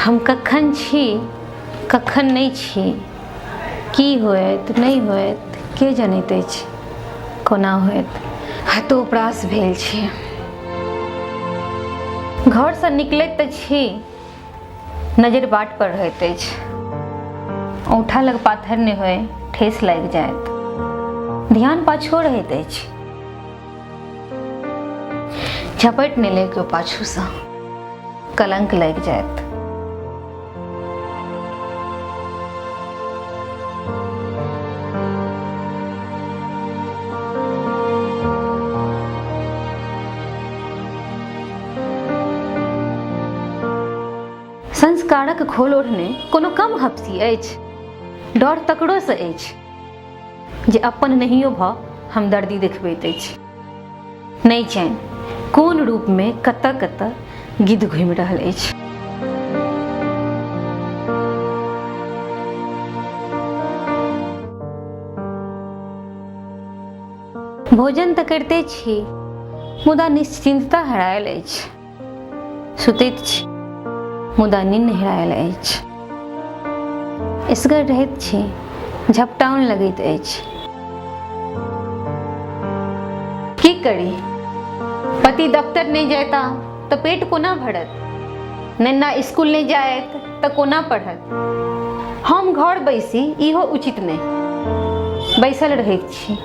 हम कखन छी, कखन नहि छी, की होयत नहि होयत के जनैत अछि, कोना होयत। हतोपरास भेल छी। घरसँ निकलैत तऽ छी, नजरि बाट पर रहैत अछि। औंठा लग पाथर नहि होय, ठेस लागि जायत। ध्यान पाछुओ रहैत अछि, झपटि नहि लै केओ पाछूसँ, कलंक लागि जायत। संस्कारक खोल ओढ़ने कोनो कम हपसी अछि? डर तकरोसँ अछि जे अपन नहियो भऽ हमदर्दी देखबैत अछि। नहि जानि कोन रूपमे कतऽ कतऽ गिद्ध घुमि रहल अछि। भोजन तऽ करिते छी, मुदा निश्चिन्तता हरायल अछि। सुतैत छी, मुदा निन्न हेरायल अछि। एसगर रहैत छी, झपटाउन लगैत अछि। की करी? पति दफ्तर नहि जायता तऽ पेट कोना भरत? नन्ना स्कूल नहि जायत तऽ कोना पढ़त? हम घर बैसी इहो उचित नहि। बैसल रहैत छी,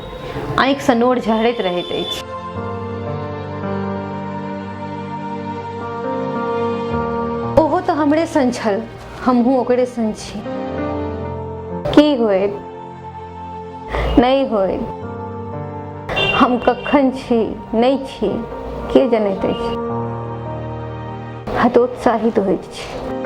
आँखिसँ नोर झहरैत रहैत अछि। ओहो तऽ हमरे सन छल, हमहूँ ओकरे सन छी। की होयत नहि होयत, हम कखन छी नहि छी के जनैत अछि। हतोत्साहित होइत छी।